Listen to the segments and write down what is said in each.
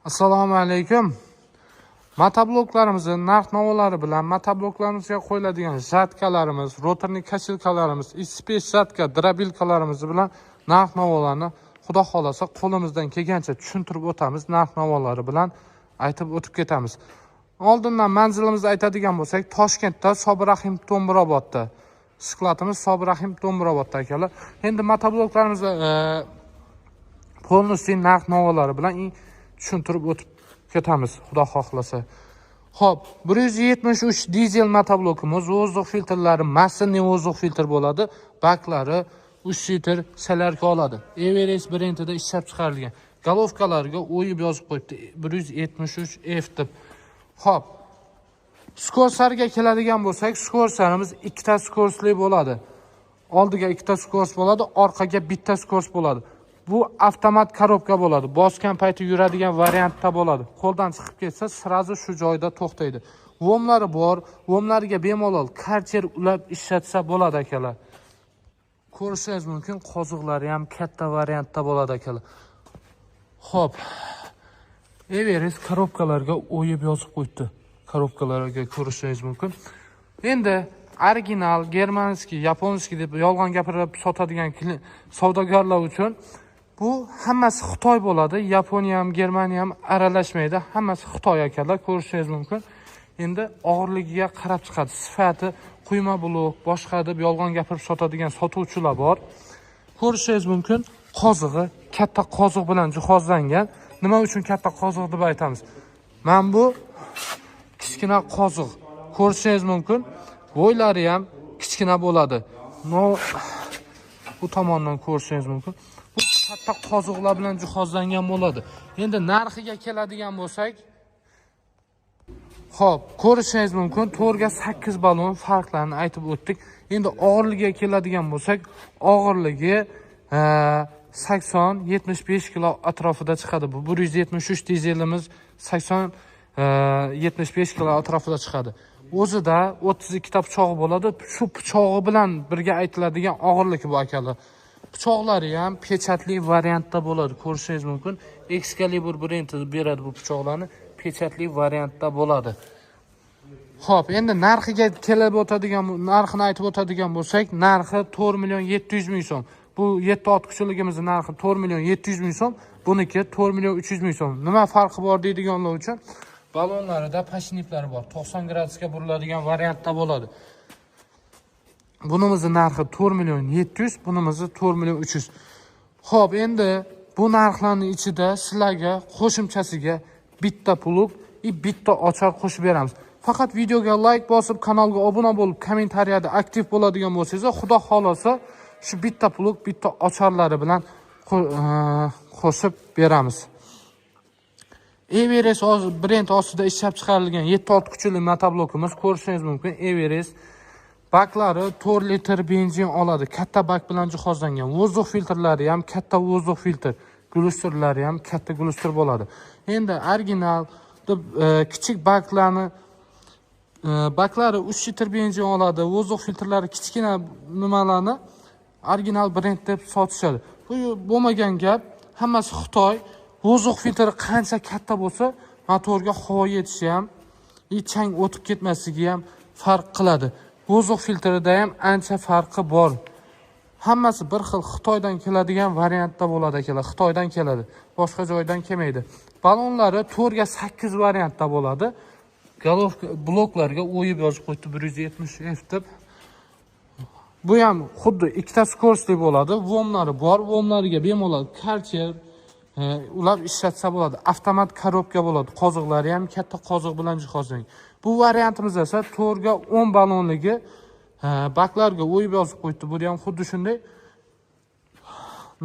Assalomu alaykum. Motobloklarimizni narx-navolari bilan motobloklarimizga qo'yiladigan жатка larimiz, роторный косилка larimiz, спец жатка, дробилка larimiz bilan narx-navolarni, Xudo xolasa, qo'limizdan kelgancha tushuntirib o'tamiz, narx-navolari bilan aytib o'tib ketamiz. Oldindan manzilimizni aytadigan bo'lsak, Toshkentda Sobir Rahim Do'mbrobodda. Склад imiz Sobir Rahim Do'mbrobodda, akalar. Endi motobloklarimizni полностью narx-navolari bilan tushuntirib o'tib ketamiz, Xudo xohlasa. Xo'p, 173 dizel motoblokimiz, воздух filtrlari масляный воздух filtr bo'ladi. Baklari 3 litr солярка oladi. Everest brendida ishlab chiqarilgan. Головка larga o'yib yozib qo'yibdi 173 F deb. Xo'p. Скорость larga keladigan bo'lsak, скорость larimiz ikkita скорость li bo'ladi. Oldiga ikkita скорость bo'ladi, orqaga bitta скорость bo'ladi. Bu avtomat коробка bo'ladi. Bosgan payti yuradigan variantda bo'ladi. Qo'ldan chiqib ketsa, сразу shu joyda to'xtaydi. ВОМ lari bor, ВОМ lariga bemalol karcher ulab ishlatsa bo'ladi, akalar. Ko'rishingiz mumkin, qoziqlari ham katta variantda bo'ladi, akalar. Xo'p. Everest коробка larga o'yib yozib qo'yibdi. Коробка larga ko'rishingiz mumkin. Endi original, германский, японский deb yolg'on gapirib sotadigan savdogarlar uchun bu hammasi Xitoy bo'ladi. Yaponiya ham, Germaniya ham aralashmaydi. Hammasi Xitoy, akalar, ko'rishingiz mumkin. Endi og'irligiga qarab chiqadi. Sifati quyma blok, boshqa deb yolg'on gapirib sotadigan sotuvchilar bor. Ko'rishingiz mumkin, qozig'i katta qoziq bilan jihozlangan. Nima uchun katta qoziq deb aytamiz? Mana bu kichkina qoziq. Ko'rishingiz mumkin. Bo'ylari ham kichkina bo'ladi. Но, bu tomondan ko'rishingiz mumkin. Bu katta qoziqlar bilan jihozlangan bo'ladi. Endi narxiga keladigan bo'lsak, xo'p, ko'rishingiz mumkin, 4 ga 8 balon, farqlarini aytib o'tdik. Endi og'irligiga keladigan bo'lsak, og'irligi 80 75 kilo atrofida chiqadi. Bu 173 dizelimiz 80 75 kilo atrofida chiqadi. O'zida 32 ta pichog'i bo'ladi. Shu pichog'i bilan birga aytiladigan og'irlik bu, akalar. Pichoqlari ham печать li variantda bo'ladi. Ko'rishingiz mumkin. Excalibur brendi beradi bu pichoqlarni. Печать li variantda bo'ladi. Xo'p, endi narxiga kelib o'tadigan, narxini aytib o'tadigan bo'lsak, narxi 4 million 700 ming so'm. Bu 7 ot kuchligimizni narxi 4 million 700 ming so'm, buniki 4 million 300 ming so'm. Nima farqi bor deydiganlar uchun, balonlarida подшипник lari bor. 90 gradusga buriladigan variantda bo'ladi. Bunimizni narxi 4 million 700, bunimizni 4 million 300. Xo'p, endi bu narxlarning ichida sizlarga qo'shimchasiga bitta плуг и bitta ochar qo'shib beramiz. Faqat videoga like bosib, kanalga obuna bo'lib, kommentariyada aktiv bo'ladigan bo'lsangiz, Xudo xolasa, shu bitta плуг, bitta ocharlari bilan qo'shib beramiz. Everest brend ostida ishlab chiqarilgan 7 ot kuchli motoblokimiz, ko'rishingiz mumkin, Everest. Baklari 4 litr benzin oladi. Katta bak bilan jihozlangan. Воздух filtrlari ham katta воздух filtr. Глушитель lari ham katta глушитель bo'ladi. Endi original deb kichik baklarni baklari 3 litr benzin oladi. Воздух filtrlari kichkina nimalarni original brend deb sotishadi. Bu bo'lmagan gap, hammasi Xitoy. Воздух filtri qancha katta bo'lsa, motorga havo yetishi ham, и chang o'tib ketmasligi ham farq qiladi. Воздух filtrida ham ancha farqi bor. Hammasi bir xil Xitoydan keladigan variantda bo'ladi, akalar. Xitoydan keladi. Boshqa joydan kelmaydi. Balonlari 4 ga 8 variantda bo'ladi. Головка bloklarga o'yib yozib qo'yibdi 170 F deb. Bu ham xuddi ikkita скорость li bo'ladi. ВОМ lari bor. ВОМ lariga bemalol karcher ulab ishlatsa bo'ladi. Avtomat коробка bo'ladi. Qoziqlari ham katta qoziq bilan jihozlangan. Bu variantimiz esa 4 ga 10 balonligi, baklarga o'yib yozib qo'yibdi. Bu ham xuddi shunday.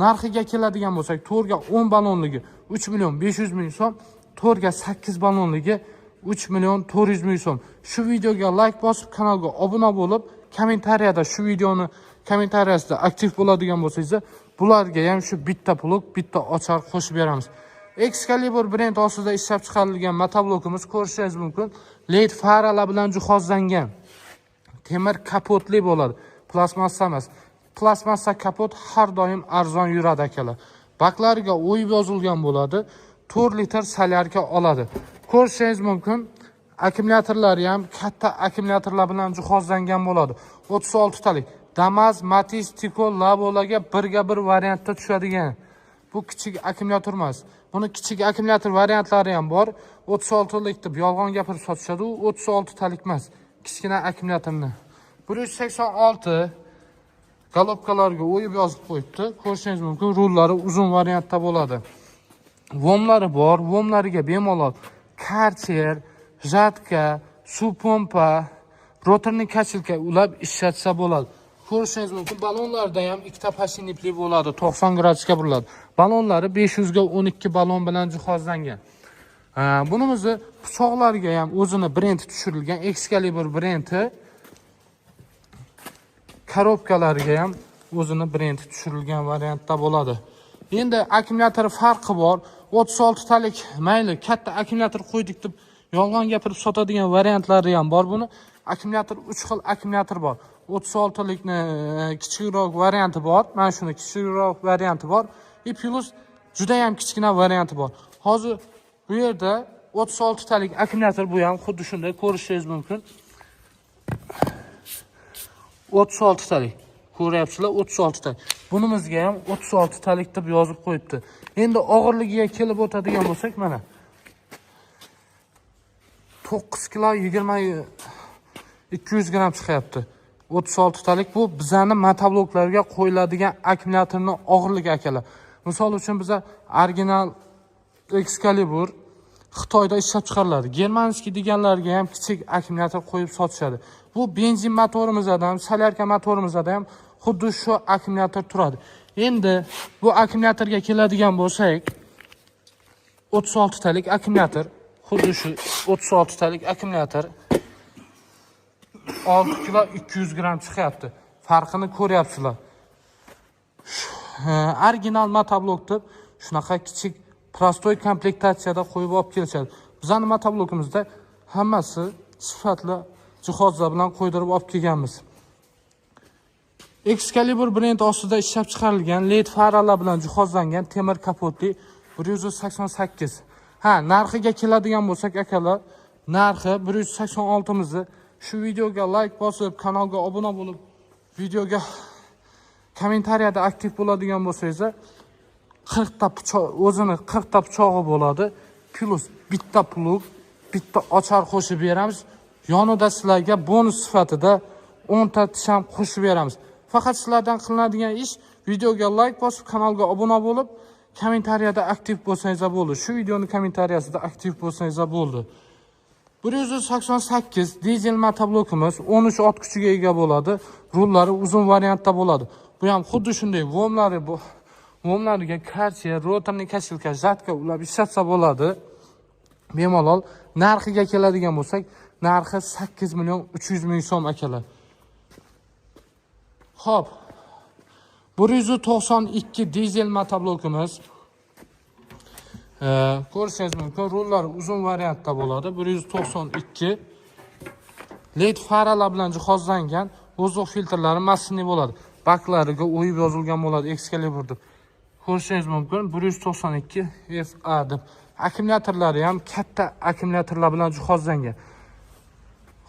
Narxiga keladigan bo'lsak, 4 ga 10 balonligi 3 million 500 ming so'm, 4 ga 8 balonligi 3 million 400 ming so'm. Shu videoga like bosib, kanalga obuna bo'lib, kommentariyada shu videoni kommentariyasida aktiv bo'ladigan bo'lsangiz, bularga ham shu bitta плуг, bitta ochar qo'shib beramiz. Excalibur brend ostida ishlab chiqarilgan motoblokimiz, ko'rishingiz mumkin. LED faralar bilan jihozlangan. Temir kapotli bo'ladi. Plastmassa emas. Plastmassa kapot har doim arzon yuradi, akalar. Baklariga o'yib yozilgan bo'ladi. 4 litr solyarka oladi. Ko'rishingiz mumkin, akkumulyatorlari ham katta akkumulyatorlar bilan jihozlangan bo'ladi. 36 talik Damas, Matiz, Tico, Labolarga birga bir variantda tushadigan. Bu kichik akkumulyator emas. Buni kichik akkumulyator variantlari ham bor. 36 lik deb yolg'on gapirib sotishadi. U 36 talik emas. Kichkina akkumulyatorni. 186 golobkalarga o'yib yozib qo'yibdi. Ko'rishingiz mumkin, rullari uzun variantda bo'ladi. Vomlari bor, vomlariga bemalol Karcher, Jatka, suv pompa, rotorli kachilka ulab ishlatsa bo'ladi. Ko'rishingiz mumkin, balonlarda ham ikkita pashinipli bo'ladi, 90 gradusga buriladi. Balonlari 500 ga 12 balon bilan jihozlangan. Bunimizni pichoqlarga ham o'zini brendi tushirilgan, Excalibur brendi. Korobkalariga ham o'zini brendi tushirilgan variantda bo'ladi. Endi akkumulyator farqi bor. 36 talik mayli katta akkumulyator qo'ydik deb yolg'on gapirib sotadigan variantlari ham bor buni. Akkumulyator 3 xil akkumulyator bor. 36 likni kichikroq varianti bor. Mana shuni kichikroq varianti bor. И plus juda ham kichkina varianti bor. Hozir bu yerda 36 talik akkumulyator, bu ham xuddi shunday ko'rishingiz mumkin. 36 talik. Ko'ryapsizlar, 36 talik. Bunimizga ham 36 talik deb yozib qo'yibdi. Endi og'irligiga kelib o'tadigan bo'lsak, mana 9 kilo 20 200 gram chiqyapti. 36 talik bu bizani motobloklarga qo'yiladigan akkumulyatorning og'irligi akalar. Misol uchun biza original Excalibur Xitoyda ishlab chiqariladi. Germanskiy deganlarga ham kichik akkumulyator qo'yib sotishadi. Bu benzin motorimizda ham, solyarka motorimizda ham xuddi shu akkumulyator turadi. Endi bu akkumulyatorga keladigan bo'lsak, 36 talik akkumulyator, xuddi shu 36 talik akkumulyator 6 kilo 200 gram chiqyapti. Farqini ko'ryapsizlar. Original motoblok deb shunaqa kichik простой komplektatsiyada qo'yib olib kelishadi. Bizning motoblokimizda hammasi sifatli jihozlar bilan qo'ydirib olib kelganmiz. Excalibur brend ostida ishlab chiqarilgan LED faralar bilan jihozlangan temir kapotli 188. Ha, narxiga keladigan bo'lsak akalar, narxi 186 mizni shu videoga like bosib, kanalga obuna bo'lib, videoga kommentariyada aktiv bo'ladigan bo'lsangiz, 40 ta pichoq, o'zini 40 ta pichog'i bo'ladi. Plus bitta plug, bitta ochar qo'shib beramiz. Yonida sizlarga bonus sifatida 10 ta tish ham qo'shib beramiz. Faqat sizlardan qilinadigan ish videoga like bosib, kanalga obuna bo'lib, kommentariyada aktiv bo'lsangiz bo'ldi. Shu videoni kommentariyasida aktiv bo'lsangiz bo'ldi. 188 dizel motoblokimiz 13 ot kuchiga ega bo'ladi. Rullari uzun variantda bo'ladi. Bu ham xuddi shunday vomlari, bu vomlariga Karcher, rotorli kachilka, Jatka ulab ishlatsa bo'ladi. Bemalol. Narxiga keladigan bo'lsak, narxi 8 million 300 ming so'm akalar. Xo'p. 192 dizel motoblokimiz. Ko'rishingiz mumkin, rullar uzun variantda bo'ladi. 192 LED faralar bilan jihozlangan, воздух filtrlari массивный bo'ladi. Baklariga o'yib yozilgan bo'ladi Excalibur deb. Ko'rishingiz mumkin, 192 FA deb. Akkumulyatorlari ham katta akkumulyatorlar bilan jihozlangan.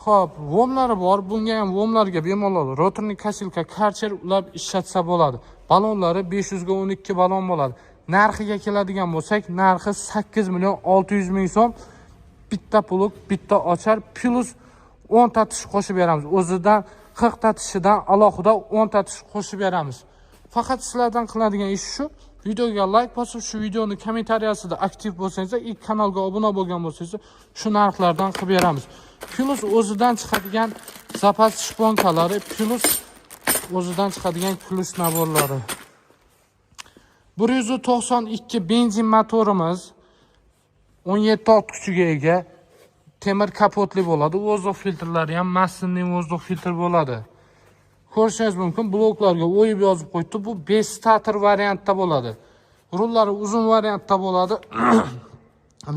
Xo'p, vomlari bor. Bunga ham vomlarga bemalol rotorli косилка, Karcher ulab ishlatsa bo'ladi. Balonlari 500 ga 12 balon bo'ladi. Narxiga keladigan bo'lsak, narxi 8 million 600 ming so'm. Bitta plug, bitta ochar plus 10 ta tish qo'shib beramiz. O'zidan 40 ta tishidan alohida 10 ta tish qo'shib beramiz. Faqat sizlardan qilinadigan ish shu. Videoga like bosib, shu videoni kommentariyasida aktiv bo'lsangiz, ilk kanalga obuna bo'lgan bo'lsangiz, shu narxlardan qilib beramiz. Plus o'zidan chiqadigan zapas shponkalari, plus o'zidan chiqadigan ключ набор lari. 192 benzin motorimiz 17 ot kuchiga ega, temir kapotli bo'ladi. Воздух filtrlari ham массивный воздух filtr bo'ladi. Ko'rishingiz mumkin, bloklarga o'yib yozib qo'yibdi. Bu 5 starter variantda bo'ladi. Rullari uzun variantda bo'ladi.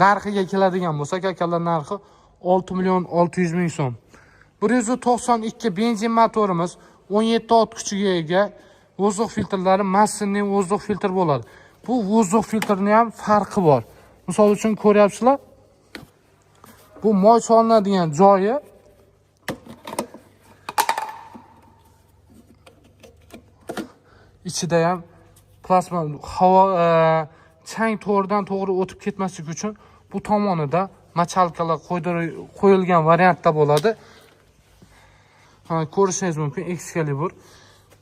Narxiga keladigan bo'lsak, akalar, narxi 6 million 600 ming so'm. 192 benzin motorimiz 17 ot kuchiga ega, воздух filtrlari массивный воздух filtr bo'ladi. Bu воздух filtrini ham farqi bor. Misol uchun ko'ryapsizlar. Bu moy solinadigan joyi. Ichida ham plasma havo chang to'g'ridan to'g'ri o'tib ketmasligi uchun bu tomonida machalkalar qo'yilgan variantda bo'ladi. Ko'rishingiz mumkin Excalibur.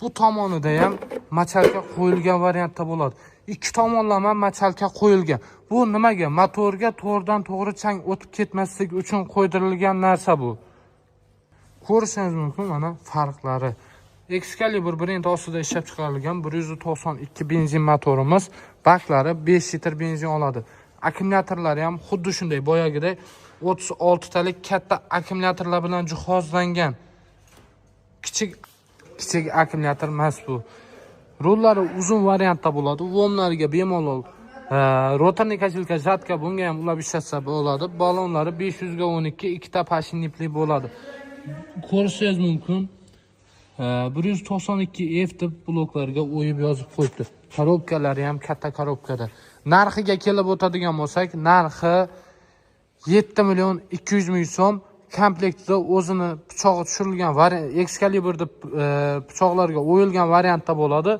Bu tomonida ham machalka qo'yilgan variantda bo'ladi. Ikki tomonlama machalka qo'yilgan. Bu nimaga? Motorga to'g'ridan to'g'ri chang o'tib ketmasligi uchun qo'ydirilgan narsa bu. Ko'rishingiz mumkin mana farqlari. Excalibur brendi ostida ishlab chiqarilgan 192 benzin motorimiz, baklari 5 litr benzin oladi. Akkumulyatorlari ham xuddi shunday boyagidek 36 talik katta akkumulyatorlar bilan jihozlangan. Kichik akkumulyator emas bu. Rullari uzun variantda bo'ladi. Vomlariga bemalol rotorli kasilka, jatka bunga ham ulab ishlatsa bo'ladi. Balonlari 500 ga 12 ikkita pashinipli bo'ladi. Ko'rishingiz mumkin. 192 F deb bloklarga o'yib yozib qo'yibdi. Korobkalari ham katta korobkada. Narxiga kelib o'tadigan bo'lsak, narxi 7 million 200 ming so'm. Komplektda o'zini pichog'i tushirilgan Excalibur deb pichoqlarga o'yilgan variantda bo'ladi.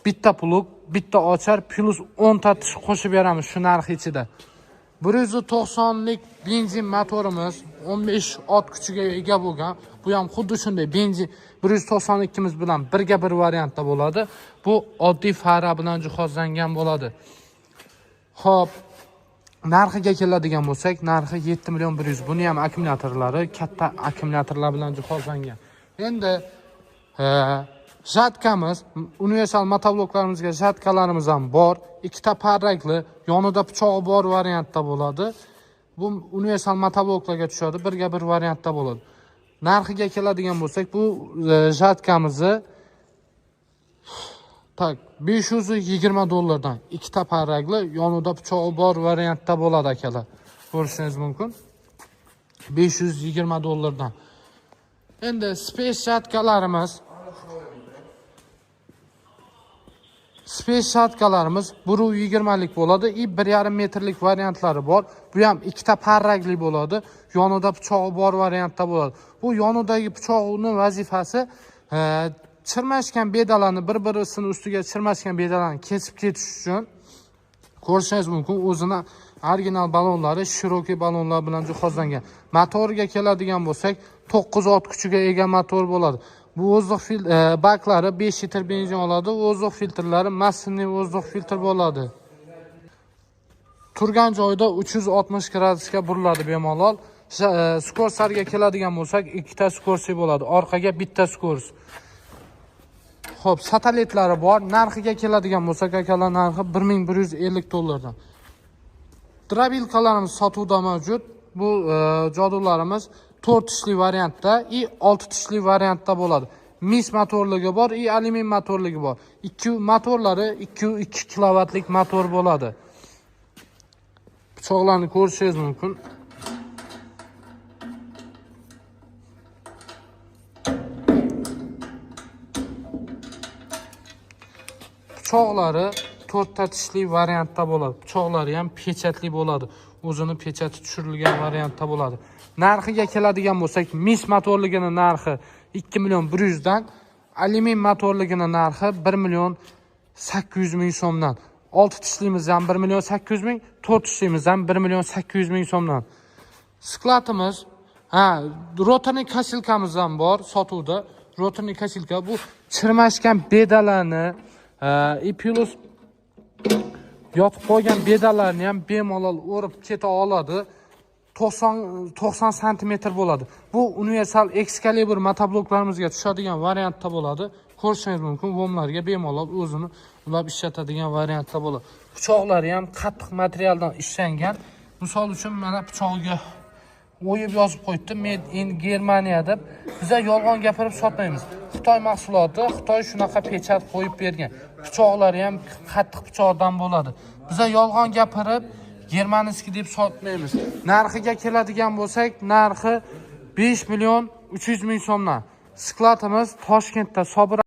Bitta plug, bitta ochar plus 10 ta tish qo'shib beramiz shu narx ichida. 190 lik benzin motorimiz 15 ot kuchiga ega bo'lgan. Bu ham xuddi shunday benzin 192 bilan birga bir variantda bo'ladi. Bu oddiy fara bilan jihozlangan bo'ladi. Xo'p, narxiga keladigan bo'lsak, narxi 7 million 100. Buni ham akkumulyatorlari katta akkumulyatorlar bilan jihozlangan. Endi jatkamiz, universal motobloklarimizga jatkalarimiz ham bor. Ikkita parrakli, yonida pichog'i bor variantda bo'ladi. Bu universal motobloklarga tushadi, birga bir variantda bo'ladi. Narxiga keladigan bo'lsak, bu jatkamizni tak 520 dollardan ikkita parrakli, yonida pichog'i bor variantda bo'ladi akalar. Ko'rishingiz mumkin. 520 dollardan. Endi space jatkalarimiz 120 lik bo'ladi i 1,5 metrlik variantlari bor. Bu ham ikkita parrakli bo'ladi. Yonida pichog'i bor variantda bo'ladi. Bu yonidagi pichog'ning vazifasi chirmashgan bedalarni bir-birisini ustiga chirmashgan bedalarni kesib ketish uchun. Ko'rishingiz mumkin, o'zini original balonlari shirokiy balonlar bilan jihozlangan. Motorga keladigan bo'lsak, 9 ot kuchiga ega motor bo'ladi. Bu воздух baklari 5 litr benzin oladi. Воздух filtrlari massinli воздух filtr bo'ladi. Turgan joyida 360 gradusga buriladi bemalol. Skorslarga keladigan bo'lsak, ikkita skorsi bo'ladi. Orqaga bitta skors. Xo'p, satellitlari bor. Narxiga keladigan bo'lsak, akalar, narxi 1150 dollardan. Drabilkalarimiz sotuvda mavjud. Bu jodularimiz 4 tishli variantda i 6 tishli variantda bo'ladi. Mis motorligi bor i alyumin motorligi bor. Ikki motorlari 2,2 kilovatlik motor bo'ladi. Pichoqlarni ko'rishingiz mumkin. Pichoqlari 4 ta tishli variantda bo'ladi. Pichoqlari ham pechatli bo'ladi. O'zini pechati tushirilgan variantda bo'ladi. Narxiga keladigan bo'lsak, mis motorligini narxi 2 million 100 dan, alyumin motorligini narxi 1 million 800 ming so'mdan. 6 tishlimiz ham 1 million 800 ming, 4 tishlimiz ham 1 million 800 ming so'mdan. Skladimiz, rotorli kasilkamiz ham bor sotuvda. Rotorli kasilka bu chirmashgan bedalarni, plus yotib qolgan bedalarni ham bemalol o'rib keta oladi. 90 santimetr bo'ladi. Bu universal Excalibur motobloklarimizga tushadigan variantda bo'ladi. Ko'rishingiz mumkin, vomlarga bemalol o'zini ulab ishlatadigan variantda bo'ladi. Pichoqlari ham qattiq materialdan ishlangan. Misol uchun mana pichog'iga o'yib yozib qo'yibdi Made in Germania deb. Biza yolg'on gapirib sotmaymiz. Xitoy mahsuloti, Xitoy shunaqa pechat qo'yib bergan. Pichoqlari ham qattiq pichoqdan bo'ladi. Biza yolg'on gapirib Germanskiy deb sotmaymiz. Narxiga keladigan bo'lsak, narxi 5 million 300 ming so'mdan. Skladimiz Toshkentda, Sobir